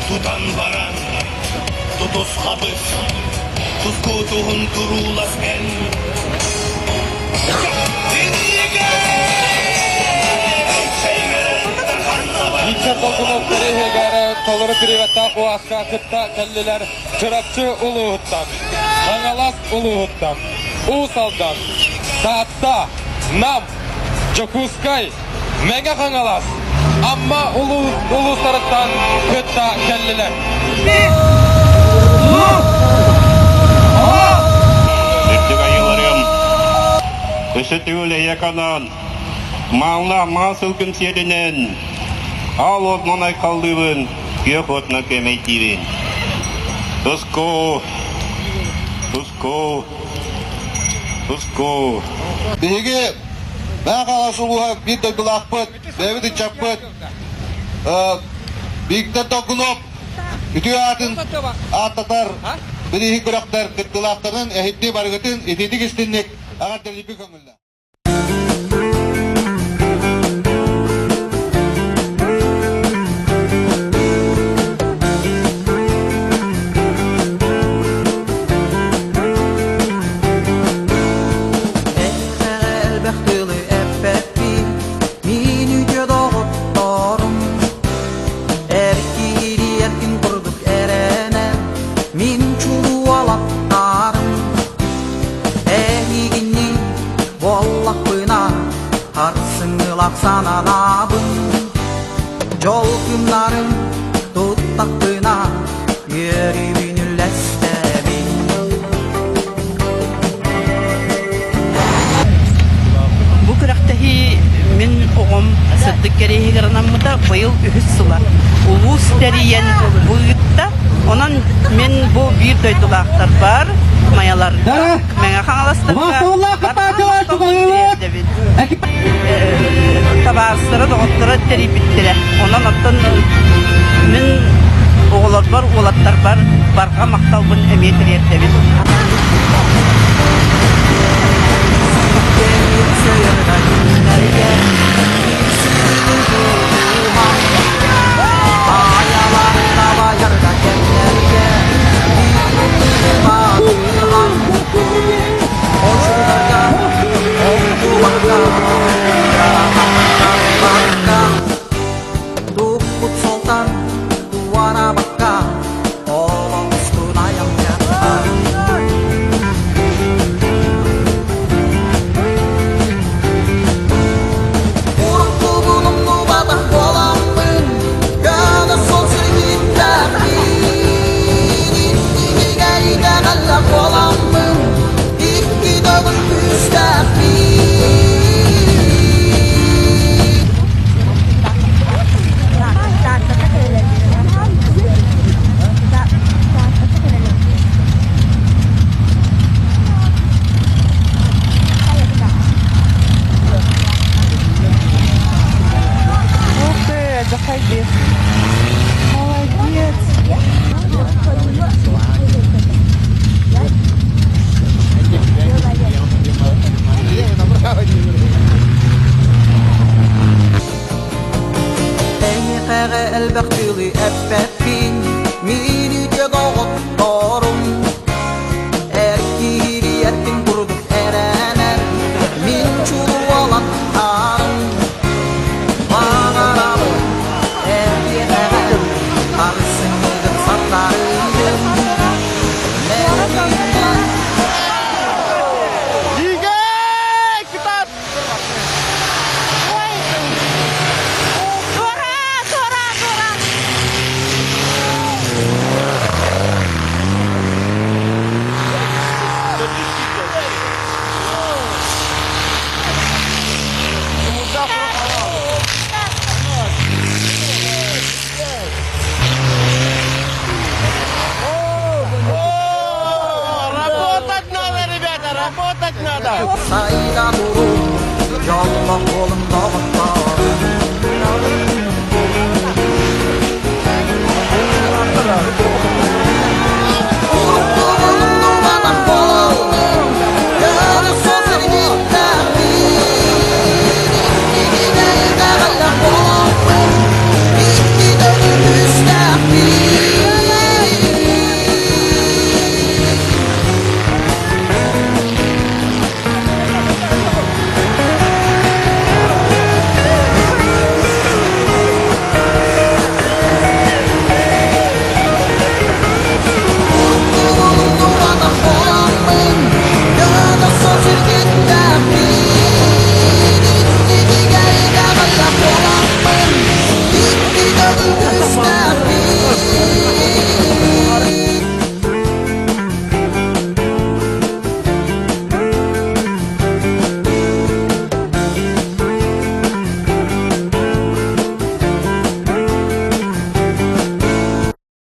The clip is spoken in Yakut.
Тутан баран, тутус хабыс, тускутуһун туруулас эн. Виктор Толкунов иһигэр толору приваттаах уаска кытта кэллилэр Чурапчы улууһуттан, Хаҥалас улууһуттан, Уус Алдан, Таатта, Нам, Дьокуускай, Мэҥэ Хаҥалас, Амма улуустарыттан кытта кэллилэр. Үрдүк айыыларым, өссө төгүл эйэ канаан, мааллаах маал сылгым сиэринэн, аал уотунан айхаллыыбын, күөх уотунан күөмэйдиибин. Туску! Туску! Туску! Биһиги Мэҥэ Хаҥалас улууһа биир дойдулаахпыт, бэйэбит ыччаппыт Виктор Долгунов үтүө аатын ааттатар бирииһи күрэхтэр кыттыылаахтарын эһиги барыгытын итиитик истинник эҕэрдэлиирбит көҥүллэ. Эйиэхэ элбэх тылы эппэппин, мин үтүө доҕотторум. Эр киһи эркин курдук эрэнэр, мин чулуу алаптарым. Эһигини буоллахпына, харсыҥҥылах сананабын. Дьол күннэрин туттахпына, үөрүүбүн үллэстэбин. Бу күрэхтэһии мин оҕом сырдык кэриэһигэр анаммыта быйыл үһүс сыла. Улуус тэрийэн бу ыытта. Онон мин бу биир дойдулаахтарбар, Майаларга, Мэҥэ Хаҥаластарга тириэрдэбин. Табаарыстара, доҕотторо тэрийбиттэрэ. Онон оттон мин оҕолорбор, уолаттарбар барҕа махталбын эмиэ тириэрдэбин. Туппут солтан туарабакка.